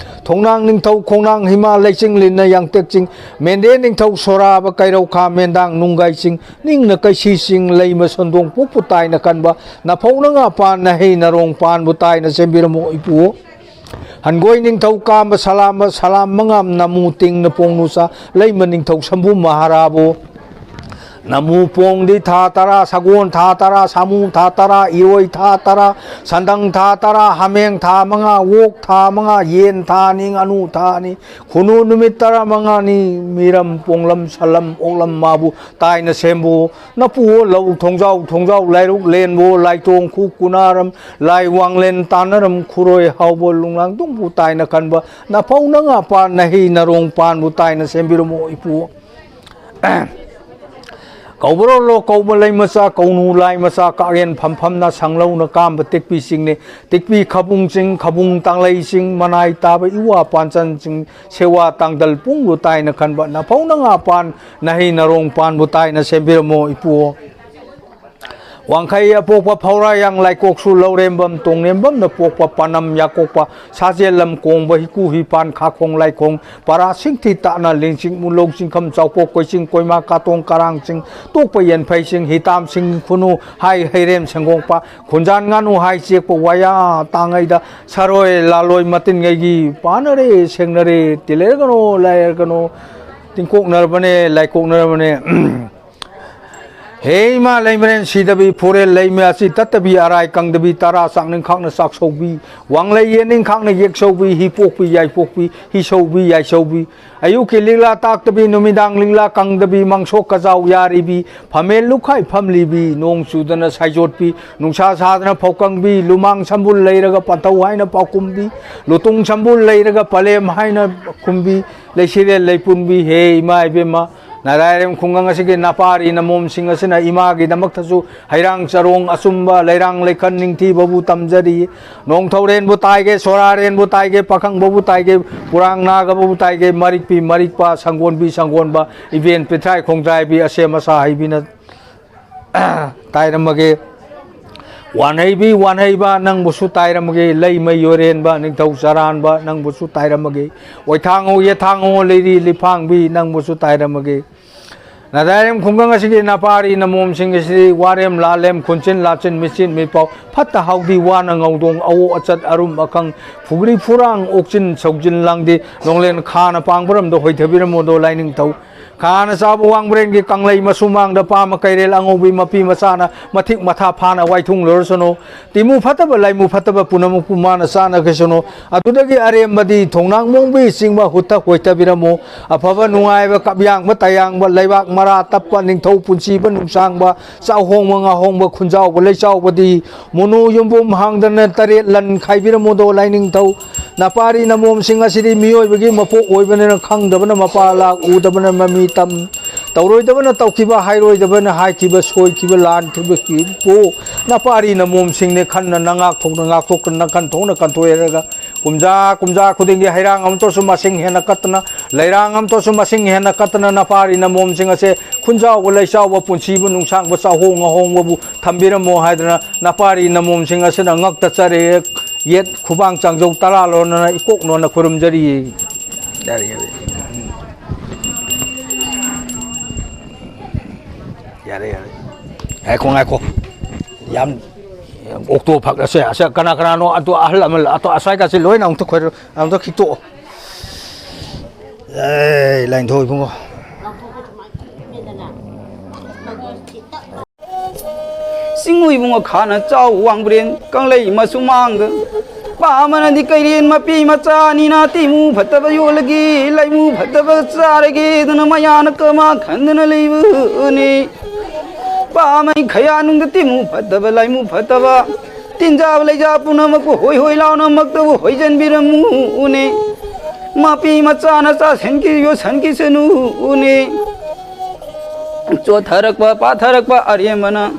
ꯊꯣꯡꯅꯥꯡ ꯅꯤꯡꯊꯧ ꯈꯣꯡꯅꯥꯡ ꯍꯤꯃꯥ ꯂꯩꯆꯤꯡ ꯂꯤꯟꯅ ꯌꯥꯡꯇꯦꯛ ꯆꯤꯡ ꯃꯦꯟꯗꯦ ꯅꯤꯡꯊꯧ ꯁꯣꯔꯥꯕ ꯀꯩꯔꯧꯈꯥ ꯃꯦꯟꯗꯥꯡ ꯅꯨꯡꯒꯥꯏ ꯆꯤꯡ ꯅꯤꯡꯅ ꯀꯩꯁꯤ ꯆꯤꯡ ꯂꯩꯃ ꯁꯣꯟꯗꯣꯡ ꯄꯣꯛꯄꯨ ꯇꯥꯏꯅ ꯀꯟꯕ ꯅꯐꯧ ꯅꯉꯥ ꯄꯥꯟ ꯅꯍꯩ ꯅꯔꯣꯡ ꯄꯥꯟꯕꯨ ꯇꯥꯏꯅ ꯁꯦꯝꯕꯤꯔꯝꯃꯣ ꯏꯄꯨ꯫ ꯍꯟꯒꯣꯏ ꯅꯤꯡꯊꯧ ꯀꯥꯝꯕ ꯁꯂꯥꯝꯕ ꯁꯂꯥꯝ ꯃꯉꯥꯝ ꯅꯃꯨ ꯇꯤꯡꯅ ꯄꯣꯡꯅꯨ ꯆꯥ ꯂꯩꯃ ꯅꯤꯡꯊꯧ ꯁꯝꯕꯨ ꯃꯍꯥꯔꯥꯕꯨ꯫ ꯅꯃꯨ ꯄꯣꯡꯗꯤ ꯊꯥ ꯇꯔꯥ ꯁꯒꯣꯜ ꯊꯥ ꯇꯔꯥ ꯁꯥꯃꯨ ꯊꯥ ꯇꯔꯥ ꯏꯔꯣꯏ ꯊꯥ ꯇꯔꯥ ꯁꯟꯗꯪ ꯊꯥ ꯇꯔꯥ ꯍꯥꯃꯦꯡ ꯊꯥ ꯃꯉꯥ ꯑꯣꯛ ꯊꯥ ꯃꯉꯥ ꯌꯦꯟ ꯊꯥ ꯑꯅꯤ ꯉꯥꯅꯨ ꯊꯥ ꯑꯅꯤ ꯈꯨꯅꯨ ꯅꯨꯃꯤꯠ ꯇꯔꯥ ꯃꯉꯥꯅꯤ ꯃꯤꯔꯝ ꯄꯣꯡꯂꯝ ꯁꯜꯂꯝ ꯑꯣꯛꯂꯝ ꯃꯥꯕꯨ ꯇꯥꯏꯅ ꯁꯦꯝꯕꯨ꯫ ꯅꯄꯨ ꯂꯧ ꯊꯣꯡꯖꯥꯎ ꯊꯣꯡꯖꯥꯎ ꯂꯥꯏꯔꯨꯛ ꯂꯦꯟꯕꯨ ꯂꯥꯏꯇꯣꯡ ꯈꯨ ꯀꯨꯅꯥꯔꯝ ꯂꯥꯏ ꯋꯥꯡꯂꯦꯟ ꯇꯥꯟꯅꯔꯝ ꯈꯨꯔꯣꯏ ꯍꯥꯎꯕ ꯂꯨꯡꯂꯥꯡꯗꯨꯡꯕꯨ ꯇꯥꯏꯅ ꯀꯟꯕ ꯅꯐꯧ ꯅꯉꯥ ꯄꯥꯟ ꯅꯍꯩ ꯅꯔꯣꯡ ꯄꯥꯟꯕꯨ ꯇꯥꯏꯅ ꯁꯦꯝꯕꯤꯔꯝꯃꯣ ꯏꯄꯨ꯫ ꯀꯧꯕ꯭ꯔꯣꯂꯣ ꯀꯧꯕ ꯂꯩ ꯃꯆꯥ, ꯀꯧꯅꯨ ꯂꯥꯏ ꯃꯆꯥ, ꯀꯥꯛꯌꯦꯟ ꯐꯝꯐꯝꯅ ꯁꯪꯂꯧꯅ ꯀꯥꯝꯕ ꯇꯦꯛꯄꯤ ꯆꯤꯡꯅꯤ꯫ ꯇꯦꯛꯄꯤ ꯈꯕꯨꯡ ꯆꯤꯡ, ꯈꯕꯨꯡ ꯇꯥꯡꯂꯩ ꯆꯤꯡ, ꯃꯅꯥꯏ ꯇꯥꯕ ꯏꯋꯥ ꯄꯥꯟꯆꯟ ꯆꯤꯡ, ꯁꯦꯋꯥ ꯇꯥꯡꯗꯜ ꯄꯨꯡꯕꯨ ꯇꯥꯏꯅ ꯈꯟꯕ, ꯅꯐꯧꯅ ꯉꯥ ꯄꯥꯟ, ꯅꯍꯩ ꯅꯔꯣꯡ ꯄꯥꯟꯕꯨ ꯇꯥꯏꯅ ꯁꯦꯝꯕꯤꯔꯝꯃꯣ ꯏꯄꯨ꯫ ꯋꯥꯡꯈꯩ ꯑꯄꯣꯛꯄ ꯐꯧꯔꯥ ꯌꯥꯡ ꯂꯥꯏꯀꯣꯛꯁꯨ ꯂꯧꯔꯦꯝꯕꯝ ꯇꯣꯡꯂꯦꯝꯕꯝꯅ ꯄꯣꯛꯄ ꯄꯅꯝ ꯌꯥꯀꯣꯛꯄ ꯁꯥꯖꯦꯜ ꯂꯝ ꯀꯣꯡꯕ ꯍꯤꯀꯨ ꯍꯤꯄꯥꯟ ꯈꯥꯈꯣꯡ ꯂꯥꯏꯈꯣꯡ ꯄꯔꯥ ꯁꯤꯡꯊꯤ ꯇꯥꯠꯅ ꯂꯤꯡꯆꯤꯡ ꯃꯨꯂꯧ ꯆꯤꯡꯈꯝ ꯆꯥꯎꯄꯣꯛ ꯀꯣꯏꯆꯤꯡ ꯀꯣꯏꯃꯥ ꯀꯥꯇꯣꯡ ꯀꯔꯥꯡꯆꯤꯡ ꯇꯣꯛꯄ ꯌꯦꯟꯐꯩꯁꯤꯡ ꯍꯤꯇꯥꯝꯁꯤꯡ ꯈꯨꯅꯨ ꯍꯥꯏ ꯍꯩꯔꯦꯝ ꯁꯦꯡꯒꯣꯛꯄ ꯈꯨꯟꯖꯥꯟ ꯉꯥꯅꯨ ꯍꯥꯏ ꯆꯦꯛꯄ ꯋꯥꯌꯥ ꯇꯥꯡꯉꯩꯗ ꯁꯔꯣꯏ ꯂꯥꯂꯣꯏ ꯃꯇꯤꯟꯉꯩꯒꯤ ꯄꯥꯅꯔꯦ ꯁꯦꯡꯅꯔꯦ ꯇꯤꯜꯂꯦꯔꯒꯅꯣ ꯂꯥꯏꯔꯒꯅꯣ ꯇꯤꯡꯀꯣꯛꯅꯔꯕꯅꯦ ꯂꯥꯏꯀꯣꯛꯅꯔꯕꯅꯦ꯫ ꯍꯦ ꯏꯃꯥ ꯂꯩꯃꯔꯦꯟ ꯁꯤꯗꯕꯤ ꯐꯨꯔꯦꯜ ꯂꯩꯃ ꯑꯁꯤ ꯇꯠꯇꯕꯤ ꯑꯔꯥꯏ ꯀꯪꯗꯕꯤ ꯇꯔꯥ ꯆꯥꯛꯅꯤꯡꯈꯥꯛꯅ ꯆꯥꯛ ꯁꯧꯕꯤ ꯋꯥꯡꯂꯩ ꯌꯦꯟꯅꯤꯡꯈꯥꯛꯅ ꯌꯦꯛ ꯁꯧꯕꯤ ꯍꯤ ꯄꯣꯛꯄꯤ ꯌꯥꯏ ꯄꯣꯛꯄꯤ ꯍꯤ ꯁꯧꯕꯤ ꯌꯥꯏ ꯁꯧꯕꯤ ꯑꯌꯨꯛꯀꯤ ꯂꯤꯛꯂꯥ ꯇꯥꯛꯇꯕꯤ ꯅꯨꯃꯤꯗꯥꯡ ꯂꯤꯛꯂꯥ ꯀꯪꯗꯕꯤ ꯃꯪꯁꯣꯛ ꯀꯖꯥꯎ ꯌꯥꯔꯤꯕꯤ ꯐꯝꯃꯦꯟ ꯂꯨꯈꯥꯏ ꯐꯝꯂꯤꯕꯤ ꯅꯣꯡ ꯆꯨꯗꯅ ꯁꯥꯏꯖꯣꯠꯄꯤ ꯅꯨꯡꯁꯥ ꯁꯥꯗꯅ ꯐꯧꯀꯪꯕꯤ ꯂꯨꯃꯥꯡ ꯁꯝꯕꯨꯜ ꯂꯩꯔꯒ ꯄꯟꯊꯧ ꯍꯥꯏꯅ ꯄꯥꯎꯈꯨꯝꯕꯤ ꯂꯨꯇꯨꯡ ꯁꯝꯕꯨꯜ ꯂꯩꯔꯒ ꯄꯂꯦꯝ ꯍꯥꯏꯅ ꯈꯨꯝꯕꯤ ꯂꯩꯁꯤꯔꯦꯜ ꯂꯩꯄꯨꯟꯕꯤ ꯍꯦ ꯏꯃꯥ ꯏꯕꯦꯝꯃ ꯅꯥꯔꯥꯏꯔꯦꯝ ꯈꯨꯡꯒꯪ ꯑꯁꯤꯒꯤ ꯅꯄꯥꯔꯤ ꯅꯃꯣꯝꯁꯤꯡ ꯑꯁꯤꯅ ꯏꯃꯥꯒꯤꯗꯃꯛꯇꯁꯨ ꯍꯩꯔꯥꯡ ꯆꯔꯣꯡ ꯑꯆꯨꯝꯕ ꯂꯩꯔꯥꯡ ꯂꯩꯈꯟ ꯅꯤꯡꯊꯤꯕꯕꯨ ꯇꯝꯖꯔꯤ꯫ ꯅꯣꯡꯊꯧꯔꯦꯟꯕꯨ ꯇꯥꯏꯒꯦ, ꯁꯣꯔꯥꯔꯦꯟꯕꯨ ꯇꯥꯏꯒꯦ, ꯄꯥꯈꯪꯕꯕꯨ ꯇꯥꯏꯒꯦ, ꯄꯨꯔꯥꯡ ꯅꯥꯒꯕꯕꯨ ꯇꯥꯏꯒꯦ, ꯃꯔꯤꯛꯄꯤ ꯃꯔꯤꯛꯄ, ꯁꯪꯒꯣꯟꯕꯤ ꯁꯪꯒꯣꯟꯕ, ꯏꯕꯦꯟ ꯄꯤꯊ꯭ꯔꯥꯏ ꯈꯣꯡꯖꯥꯏꯕꯤ, ꯑꯁꯦꯝ ꯑꯁꯥ ꯍꯩꯕꯤꯅ ꯇꯥꯏꯔꯝꯃꯒꯦ꯫ ꯋꯥꯟꯍꯩꯕꯤ ꯋꯥꯟꯍꯩꯕ ꯅꯪꯕꯨꯁꯨ ꯇꯥꯏꯔꯝꯃꯒꯦ꯫ ꯂꯩꯃꯩ ꯌꯣꯏꯔꯦꯟꯕ ꯅꯤꯡꯊꯧ ꯆꯔꯥꯟꯕ ꯅꯪꯕꯨꯁꯨ ꯇꯥꯏꯔꯝꯃꯒꯦ꯫ ꯑꯣꯏꯊꯥꯡꯉꯣ ꯌꯦꯊꯥꯡꯉꯣ ꯂꯩꯔꯤ ꯂꯤꯐꯥꯡꯕꯤ ꯅꯪꯕꯨꯁꯨ ꯇꯥꯏꯔꯝꯃꯒꯦ꯫ ꯅꯗꯥꯏꯔꯦꯝ ꯈꯨꯡꯒꯪ ꯑꯁꯤꯒꯤ ꯅꯄꯥꯔꯤ ꯅꯃꯣꯝꯁꯤꯡ ꯑꯁꯤ ꯋꯥꯔꯦꯝ ꯂꯥꯂꯦꯝ ꯈꯨꯟꯆꯤꯟ ꯂꯥꯆꯤꯟ ꯃꯤꯆꯤꯟ ꯃꯤꯄꯥꯎ ꯐꯠꯇ ꯍꯥꯎꯗꯤ ꯋꯥꯅ ꯉꯧꯗꯣꯡ ꯑꯋꯣ ꯑꯆꯠ ꯑꯔꯨꯝ ꯑꯈꯪ ꯐꯨꯒ꯭ꯔꯤ ꯐꯨꯔꯥꯡ ꯑꯣꯛꯆꯤꯟ ꯁꯧꯖꯤꯟ ꯂꯥꯡꯗꯤ ꯅꯣꯡꯂꯦꯟ ꯈꯥꯅ ꯄꯥꯡꯕꯔꯝꯗ ꯍꯣꯏꯊꯕꯤꯔꯝꯃꯣꯗꯣ ꯂꯥꯏꯅꯤꯡꯊꯧ꯫ ꯈꯥꯅ ꯆꯥꯕ ꯋꯥꯡꯕ꯭ꯔꯦꯟꯒꯤ ꯀꯪꯂꯩ ꯃꯁꯨꯃꯥꯡꯗ ꯄꯥꯝꯃ ꯀꯩꯔꯦꯜ ꯑꯉꯧꯕꯤ ꯃꯄꯤ ꯃꯆꯥꯅ ꯃꯊꯤꯛ ꯃꯊꯥ ꯐꯥꯅ ꯋꯥꯏꯊꯨꯡꯂꯨꯔꯁꯅꯨ꯫ ꯇꯤꯃꯨ ꯐꯠꯇꯕ ꯂꯥꯏꯃꯨ ꯐꯠꯇꯕ ꯄꯨꯝꯅꯃꯛꯄꯨ ꯃꯥꯅ ꯆꯥꯅꯈꯤꯁꯅꯨ꯫ ꯑꯗꯨꯗꯒꯤ ꯑꯔꯦꯝꯕꯗꯤ ꯊꯣꯡꯅꯥꯡ ꯃꯣꯡꯕꯤ ꯆꯤꯡꯕ ꯍꯨꯠꯇ ꯍꯣꯏꯇꯕꯤꯔꯝꯃꯨ꯫ ꯑꯐꯕ ꯅꯨꯡꯉꯥꯏꯕ ꯀꯞꯌꯥꯡꯕ ꯇꯌꯥꯡꯕ ꯂꯩꯕꯥꯛ ꯃꯔꯥ ꯇꯞꯄ ꯅꯤꯡꯊꯧ ꯄꯨꯟꯁꯤꯕ ꯅꯨꯡꯁꯥꯡꯕ ꯆꯥꯛꯍꯣꯡꯕ ꯉꯥꯍꯣꯡꯕ ꯈꯨꯟꯖꯥꯎꯕ ꯂꯩꯆꯥꯎꯕꯗꯤ ꯃꯣꯅꯨ ꯌꯨꯝꯕꯨꯝ ꯍꯥꯡꯗꯅ ꯇꯔꯦꯠ ꯂꯟ ꯈꯥꯏꯕꯤꯔꯝꯃꯨꯗꯣ ꯂꯥꯏꯅꯤꯡꯊꯧ꯫ ꯅꯄꯥꯔꯤ ꯅꯃꯣꯝꯁꯤꯡ ꯑꯁꯤꯗꯤ ꯃꯤꯑꯣꯏꯕꯒꯤ ꯃꯄꯣꯛ ꯑꯣꯏꯕꯅꯤꯅ ꯈꯪꯗꯕꯅ ꯃꯄꯥ ꯂꯥꯛ ꯎꯗꯕꯅ ꯃꯃꯤ ꯇꯝ꯫ ꯇꯧꯔꯣꯏꯗꯕꯅ ꯇꯧꯈꯤꯕ, ꯍꯥꯏꯔꯣꯏꯗꯕꯅ ꯍꯥꯏꯈꯤꯕ, ꯁꯣꯏꯈꯤꯕ, ꯂꯥꯟꯈꯤꯕ ꯄꯨ ꯅꯄꯥꯔꯤ ꯅꯃꯣꯝꯁꯤꯡꯅꯦ ꯈꯟꯅ ꯅꯉꯥꯛ ꯊꯣꯛꯅ ꯉꯥꯛꯊꯣꯛꯇꯅ ꯈꯟ ꯊꯣꯛꯅ ꯀꯟꯊꯣꯛꯑꯦꯔꯒ ꯀꯨꯝꯖꯥ ꯀꯨꯝꯖꯥ ꯈꯨꯗꯤꯡꯒꯤ ꯍꯩꯔꯥꯡ ꯑꯃꯠꯇꯁꯨ ꯃꯁꯤꯡ ꯍꯦꯟꯅ ꯀꯠꯇꯅ, ꯂꯩꯔꯥꯡ ꯑꯃꯠꯇꯁꯨ ꯃꯁꯤꯡ ꯍꯦꯟꯅ ꯀꯠꯇꯅ ꯅꯄꯥꯔꯤ ꯅꯃꯣꯝꯁꯤꯡ ꯑꯁꯦ ꯈꯨꯟꯖꯥꯎꯕ ꯂꯩꯆꯥꯎꯕ ꯄꯨꯟꯁꯤꯕꯨ ꯅꯨꯡꯁꯥꯡꯕ ꯆꯥꯍꯣꯡ ꯑꯍꯣꯡꯕꯕꯨ ꯊꯝꯕꯤꯔꯝꯃꯣ ꯍꯥꯏꯗꯅ ꯅꯄꯥꯔꯤ ꯅꯃꯣꯝꯁꯤꯡ ꯑꯁꯤꯅ ꯉꯛꯇ ꯆꯔꯦ ꯌꯦꯠ ꯈꯨꯕꯥꯡ ꯆꯥꯡꯖꯧ ꯇꯔꯥ ꯂꯣꯟꯅ ꯏꯀꯣꯛ ꯅꯣꯟꯅ ꯈꯨꯔꯨꯝꯖꯔꯤ꯫ ꯌꯥꯔꯦ, ꯌꯥꯔꯦ꯫ ꯌꯥꯔꯦ, ꯌꯥꯔꯦ꯫ ꯉꯥꯏꯈꯣ, ꯉꯥꯏꯈꯣ꯫ ꯌꯥꯝ, ꯌꯥꯝ ꯑꯣꯛꯇꯣ ꯐꯛ ꯑꯁꯦ, ꯑꯁꯦ ꯀꯅꯥ ꯀꯅꯥꯅꯣ ꯑꯗꯨ ꯑꯍꯜ ꯑꯃ ꯑꯇꯣ ꯑꯁ꯭ꯋꯥꯏꯒꯁꯦ ꯂꯣꯏꯅ ꯑꯃꯨꯛꯇ ꯈꯣꯏꯔ-, ꯑꯃꯨꯛꯇ ꯈꯤꯛꯇꯣꯛꯑꯣ꯫ ꯑꯦ, ꯂꯥꯏꯟꯊꯧ ꯏꯕꯨꯡꯉꯣ꯫ ꯆꯤꯡꯉꯨ ꯏꯕꯨꯡꯉꯣ ꯈꯥꯅ ꯆꯥꯎ ꯋꯥꯡꯕ꯭ꯔꯦꯟ ꯀꯪꯂꯩ ꯃꯁꯨꯃꯥꯡꯗ꯫ ꯄꯥꯃꯅꯗꯤ ꯀꯩꯔꯦꯟ ꯃꯄꯤ ꯃꯆꯥꯅꯤꯅ ꯇꯤꯃꯨ ꯐꯠꯇꯕ ꯌꯣꯜꯂꯒꯦ, ꯂꯩꯃꯨ ꯐꯠꯇꯕ ꯆꯥꯔꯒꯦꯗꯅ ꯃꯌꯥꯅ ꯀꯃꯥ ꯈꯟꯗꯅ ꯂꯩꯕꯅꯤ꯫ ꯄꯥꯃꯩ ꯈꯌꯥꯅꯨꯡꯗ ꯇꯤꯃꯨ ꯐꯠꯇꯕ, ꯂꯩꯃꯨ ꯐꯠꯇꯕ, ꯇꯤꯟꯖꯥꯕ ꯂꯩꯖꯥ ꯄꯨꯝꯅꯃꯛꯄꯨ ꯍꯣꯏ ꯍꯣꯏ ꯂꯥꯎꯅꯃꯛꯇꯕꯨ ꯍꯣꯏꯖꯟꯕꯤꯔꯝꯃꯨꯅꯦ꯫ ꯃꯄꯤ ꯃꯆꯥꯅ ꯆꯥꯁꯟꯈꯤ ꯌꯣꯠꯁꯟꯈꯤꯁꯅꯨꯅꯦ꯫ ꯆꯣꯠꯊꯔꯛꯄ ꯄꯥꯊꯔꯛꯄ ꯑꯔꯦꯝꯕꯅ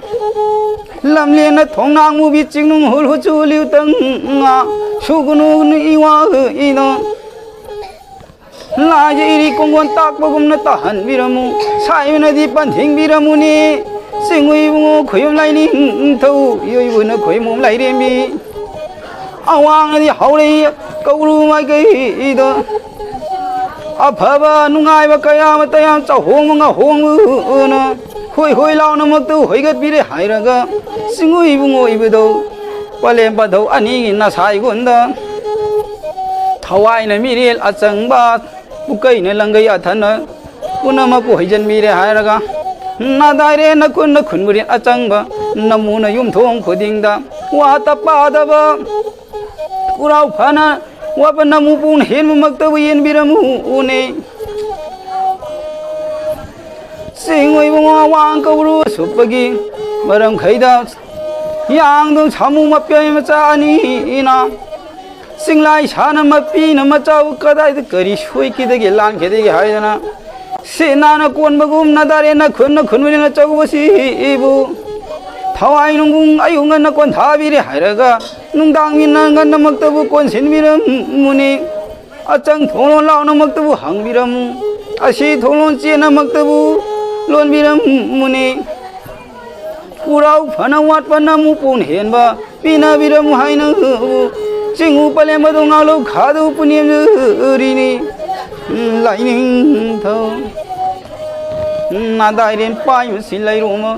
ꯂꯝꯂꯦꯟꯅ ꯊꯣꯡꯅꯥꯡ ꯃꯨꯕꯤ ꯆꯤꯡꯅꯨꯡ ꯍꯨꯜ ꯍꯨꯆꯨ ꯂꯤꯎꯇꯪ ꯉꯥ ꯁꯨꯒꯅꯨ ꯏꯋꯥ ꯏꯅ꯫ ꯂꯥꯏꯖ ꯏꯔꯤ ꯀꯣꯡꯒꯣꯟ ꯇꯥꯛꯄꯒꯨꯝꯅ ꯇꯥꯍꯟꯕꯤꯔꯝꯃꯨ꯫ ꯁꯥꯏꯕꯅꯗꯤ ꯄꯟꯊꯤꯡꯕꯤꯔꯝꯃꯨꯅꯤ꯫ ꯆꯤꯡꯉꯨ ꯏꯕꯨꯡꯉꯣ ꯈꯣꯏꯌꯨꯝ ꯂꯥꯏꯅꯤꯡꯊꯧ, ꯏꯌꯣꯏꯕꯨꯅ ꯈꯣꯏꯃꯨꯝ ꯂꯥꯏꯔꯦꯝꯕꯤ꯫ ꯑꯋꯥꯡꯅꯗꯤ ꯍꯧꯔꯛꯏ ꯀꯧꯔꯨ ꯃꯥꯏꯀꯩꯗ꯫ ꯑꯐꯕ ꯅꯨꯡꯉꯥꯏꯕ ꯀꯌꯥ ꯑꯃ ꯇꯌꯥꯝ ꯆꯥꯍꯣꯡꯕ ꯉꯥꯍꯣꯡꯕꯅ ꯍꯣꯏ ꯍꯣꯏ ꯂꯥꯎꯅꯃꯛꯇ ꯍꯣꯏꯒꯠꯄꯤꯔꯦ ꯍꯥꯏꯔꯒ, ꯆꯤꯡꯉꯨ ꯏꯕꯨꯡꯉꯣ ꯏꯕꯨꯙꯧ ꯄꯂꯦꯝ ꯄꯟꯊꯧ ꯑꯅꯤꯒꯤ ꯅꯁꯥꯏꯒꯨꯟꯗ ꯊꯋꯥꯏꯅ ꯃꯤꯔꯦꯜ ꯑꯆꯪꯕ ꯄꯨꯀꯩꯅ ꯂꯪꯒꯩ ꯑꯊꯟꯅ ꯄꯨꯝꯅꯃꯛꯄꯨ ꯍꯩꯖꯤꯟꯕꯤꯔꯦ ꯍꯥꯏꯔꯒ, ꯅꯥꯗꯥꯏꯔꯦ ꯅꯈꯨꯟ ꯅꯈꯨꯟ ꯃꯨꯔꯦꯟ ꯑꯆꯪꯕ ꯅꯃꯨꯅ ꯌꯨꯝꯊꯣꯡ ꯈꯨꯗꯤꯡꯗ ꯋꯥꯠꯇ ꯄꯥꯗꯕ ꯈꯨꯔꯥꯎ ꯐꯅ ꯋꯥꯄ ꯅꯃꯨ ꯄꯨꯡꯅ ꯍꯦꯟꯕꯃꯛꯇꯕꯨ ꯌꯦꯟꯕꯤꯔꯝꯃꯨꯅꯦ꯫ ꯆꯤꯡ ꯑꯣꯏꯕ ꯋꯥꯡ ꯀꯧꯔꯨ ꯁꯨꯞꯄꯒꯤ ꯃꯔꯝꯈꯩꯗ ꯌꯥꯡꯗꯨ ꯁꯥꯃꯨ ꯃꯄꯦꯟ ꯃꯆꯥ ꯑꯅꯤꯅ ꯆꯤꯡꯂꯥꯏ ꯁꯥꯅ ꯃꯄꯤꯅ ꯃꯆꯥꯕꯨ ꯀꯗꯥꯏꯗ ꯀꯔꯤ ꯁꯣꯏꯈꯤꯗꯒꯦ ꯂꯥꯟꯈꯤꯗꯒꯦ ꯍꯥꯏꯗꯅ ꯁꯤ ꯅꯥꯅ ꯀꯣꯟꯕꯒꯨꯝ ꯅꯥꯗꯥꯔꯦ ꯅꯈꯨꯠꯅ ꯈꯨꯟꯕꯅꯤꯅ ꯑꯆꯧꯕꯁꯤꯕꯨ꯫ ꯊꯋꯥꯏ ꯅꯨꯡꯕꯨꯡ ꯑꯌꯨꯛ ꯉꯟꯅ ꯀꯣꯟꯊꯥꯕꯤꯔꯦ ꯍꯥꯏꯔꯒ, ꯅꯨꯡꯗꯥꯡ ꯃꯤꯠꯅ ꯉꯟꯅꯃꯛꯇꯕꯨ ꯀꯣꯟꯁꯤꯟꯕꯤꯔꯝꯃꯨꯅꯦ꯫ ꯑꯆꯪ ꯊꯣꯡꯂꯣꯟ ꯂꯥꯎꯅꯃꯛꯇꯕꯨ ꯍꯪꯕꯤꯔꯝꯃꯨ꯫ ꯑꯁꯤ ꯊꯣꯡꯂꯣꯟ ꯆꯦꯟꯅꯃꯛꯇꯕꯨ ꯂꯣꯟꯕꯤꯔꯝꯃꯨꯅꯦ꯫ ꯄꯨꯔꯥꯎ ꯐꯅ ꯋꯥꯠꯄꯅ ꯃꯨꯄꯨꯟ ꯍꯦꯟꯕ ꯄꯤꯅꯕꯤꯔꯝꯃꯨ ꯍꯥꯏꯅ ꯆꯤꯡꯉꯨ ꯄꯂꯦꯝꯕꯗꯣ ꯉꯥꯛꯂꯧ ꯈꯥꯗꯨ ꯄꯨꯅꯦꯝꯖꯔꯤꯅꯤ꯫ ꯂꯥꯏꯅꯤꯡꯊꯧ ꯅꯥꯗꯥꯏꯔꯦꯟ ꯄꯥꯏꯕꯁꯤ ꯂꯩꯔꯣꯃ꯫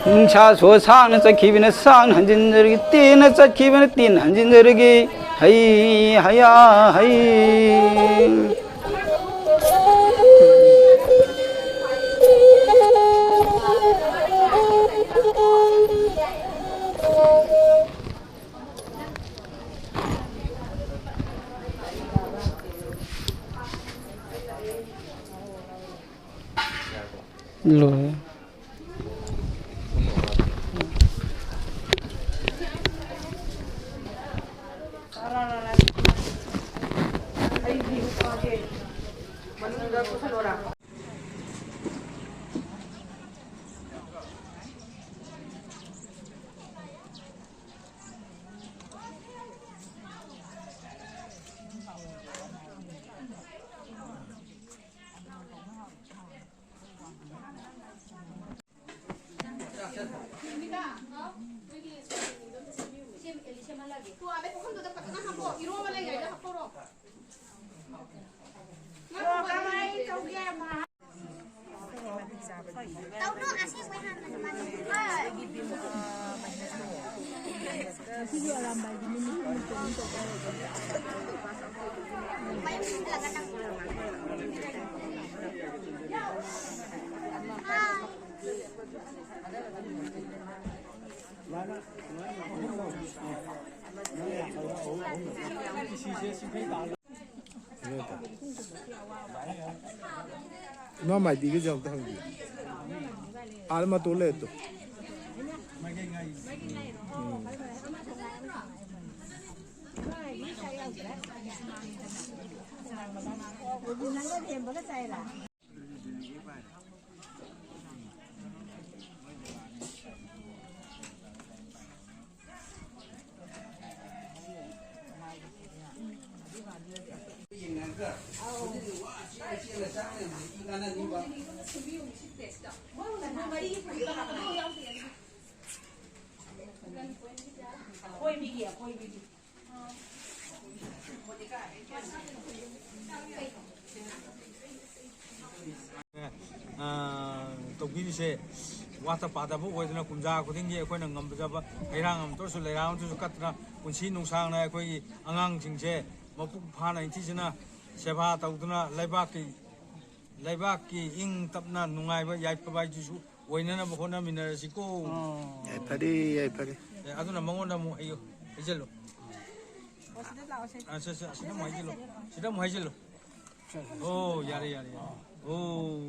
ꯅꯨꯡꯁꯥ ꯁꯣ ꯁꯥꯡꯅ ꯆꯠꯈꯤꯕꯅ ꯁꯥꯡꯅ ꯍꯟꯖꯤꯟꯖꯔꯒꯦ, ꯇꯦꯟꯅ ꯆꯠꯈꯤꯕꯅ ꯇꯦꯟꯅ ꯍꯟꯖꯤꯟꯖꯔꯒꯦ꯫ ꯍꯩ ꯍꯌꯥ ꯍꯩ꯫ ꯂꯣꯏꯔꯦ꯫ ꯏꯃꯥ ꯃꯥꯏꯕꯤꯒꯤꯁꯦ ꯑꯝꯇ ꯍꯪꯕꯤꯌꯨ꯫ ꯑꯥꯗ ꯃꯇꯣꯟ ꯂꯩꯔꯦ ꯇꯨ꯫ ꯎꯝ꯫ ꯅꯪꯒ ꯂꯦꯝꯕꯒ ꯆꯥꯏꯔꯥ? ꯑ, ꯇꯧꯕꯤꯔꯤꯁꯦ ꯋꯥꯠꯇ ꯄꯥꯗꯕ ꯑꯣꯏꯗꯅ ꯀꯨꯝꯖꯥ ꯈꯨꯗꯤꯡꯒꯤ ꯑꯩꯈꯣꯏꯅ ꯉꯝꯖꯕ ꯍꯩꯔꯥꯡ ꯑꯃ ꯇꯧꯔꯁꯨ ꯂꯩꯔꯥꯡ ꯑꯃ ꯇꯧꯔꯁꯨ ꯀꯠꯇꯅ ꯄꯨꯟꯁꯤ ꯅꯨꯡꯁꯥꯡꯅ ꯑꯩꯈꯣꯏꯒꯤ ꯑꯉꯥꯡꯁꯤꯡꯁꯦ ꯃꯄꯨꯡ ꯐꯥꯅ ꯏꯟꯊꯤꯖꯅ ꯁꯦꯕꯥ ꯇꯧꯗꯨꯅ ꯂꯩꯕꯥꯛꯀꯤ, ꯂꯩꯕꯥꯛꯀꯤ ꯏꯪ ꯇꯞꯅ ꯅꯨꯡꯉꯥꯏꯕ ꯌꯥꯏꯐꯕ ꯍꯥꯏꯗꯨꯁꯨ ꯑꯣꯏꯅꯅꯕ ꯍꯣꯠꯅꯃꯤꯟꯅꯔꯁꯤꯀꯣ꯫ ꯌꯥꯏꯐꯔꯦ, ꯌꯥꯏꯐꯔꯦ꯫ ꯑꯦ, ꯑꯗꯨꯅ ꯃꯉꯣꯟꯗ ꯑꯃꯨꯛ ꯍꯩꯌꯨ, ꯍꯩꯖꯜꯂꯨ꯫ ꯑꯣ, ꯁꯤꯗ ꯂꯥꯛꯑꯣ, ꯁꯦ꯫ ꯑ, ꯁꯦ, ꯁꯦ, ꯁꯤꯗ ꯑꯃꯨꯛ ꯍꯩꯖꯜꯂꯨ꯫ ꯁꯤꯗ ꯑꯃꯨꯛ ꯍꯩꯖꯜꯂꯨ꯫ ꯑꯣ, ꯌꯥꯔꯦ, ꯌꯥꯔꯦ, ꯌꯥꯔꯦ꯫ ꯑꯣ,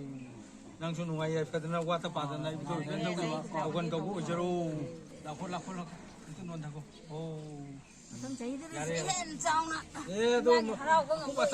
ꯅꯪꯁꯨ ꯅꯨꯡꯉꯥꯏ ꯌꯥꯏꯐꯗꯅ ꯋꯥꯠꯇ ꯄꯥꯗꯅ ꯏꯕꯨꯙꯧ ꯏꯕꯦꯟꯗꯧꯒꯤ ꯑꯧꯒꯟ ꯇꯧꯕ ꯑꯣꯏꯖꯔꯣ꯫ ꯂꯥꯛꯈꯣ, ꯂꯥꯛꯈꯣ, ꯂꯥꯛꯈꯣ꯫ ꯑꯝꯇ ꯅꯣꯟꯊꯈꯣ꯫ ꯑꯣ꯫ ꯃꯊꯪ ꯆꯍꯤꯗꯗꯤ ꯌꯥꯔꯦ, ꯌꯥꯔꯦ꯫ ꯍꯦꯟꯅ ꯆꯥꯎꯅ ꯑꯦ, ꯑꯗꯣ ꯏꯃꯥꯒꯤ ꯍꯔꯥꯎꯕ ꯉꯝꯕ ꯈꯨꯕ